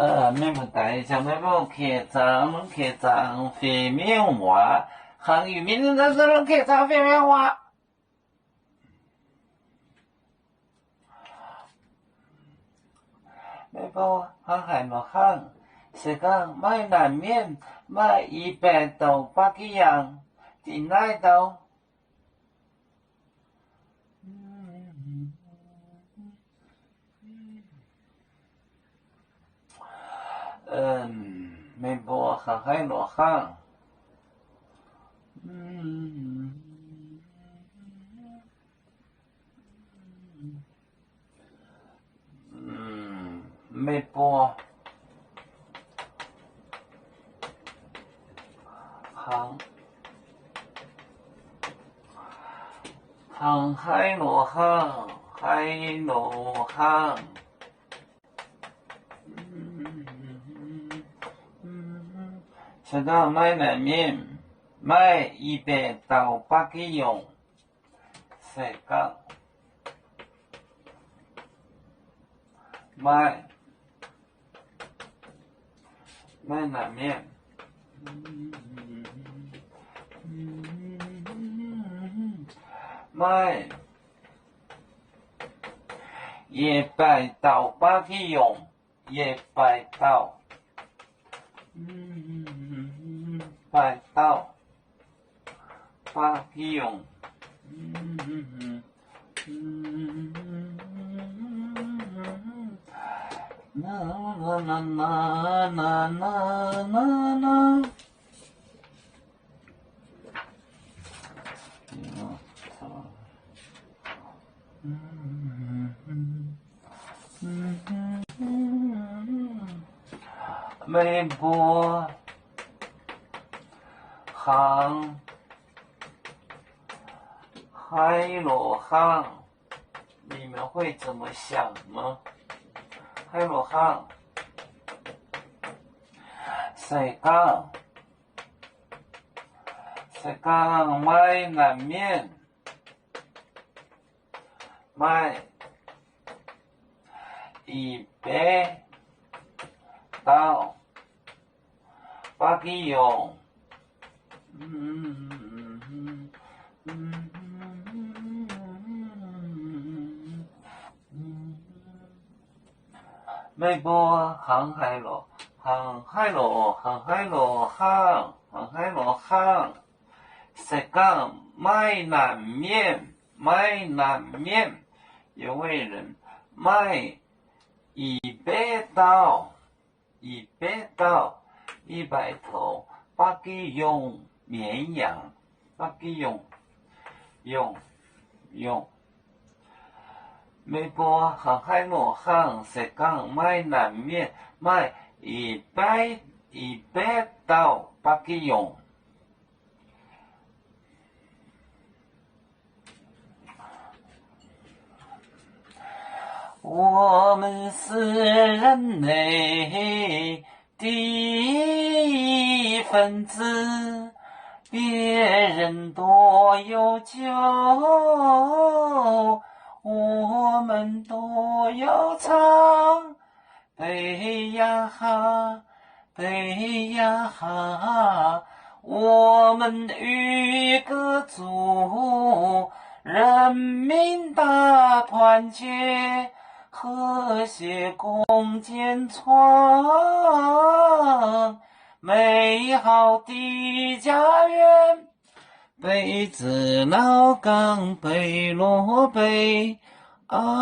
Mienh mbuo daaih ziangx meih mbuo keh zaangc, longc keh zaangc fih miuh waac. Kangx Iu-Mienh naaiv longc keh zaangc fih miuh waac. Meih mbuo hnangv haaix nor hnangv? Se gorngv maiv naaic mienh, maaih i baeqc dauh ba'gi yangh, da'naaiv dauh Meih mbuo hnangv haaix nor hnangv? Meih mbuo hnangv, hnangv haaix nor hnangv, haaix nor hnangv? Se gorngv maiv naaic mienh, maaih i baeqc dauh ba'gi yongc, se gorngv maiv, maiv naaic mienh, maaih yietc baeqc dauh ba'gi yongc, yietc baeqc dauh, baeqc dauh ba'gi yongc. Meih mbuo hnangv haaix nor hnangv? 你们会怎么想呢？ Haaix nor hnangv? Se gorngv, se gorngv maiv naaic mienh, maaih i baeqc dauh ba'gi yongc. Meih mbuo hnangv haaix nor, hnangv haaix nor, hnangv haaix nor hnangv, hnangv haaix nor hnangv? Se gorngv maiv naaic mienh, maiv naaic mienh, 有位人, maaih i baeqc dauh, i baeqc dauh, 一百头, ba'gi yongc, 绵羊, ba'gi yongc, yongc, yongc. Meih mbuo hnangv haaix nor hnangv? Se gorngv maiv naaic mienh, maaih i baeqc, i baeqc dauh ba'gi yongc. 我们是人类的一份子，别人多有酒，我们多有茶。 杯呀哈，杯呀哈，我们与歌祖，人民大团结，和谐共建创美好的家园。 北子老港北落北，啊，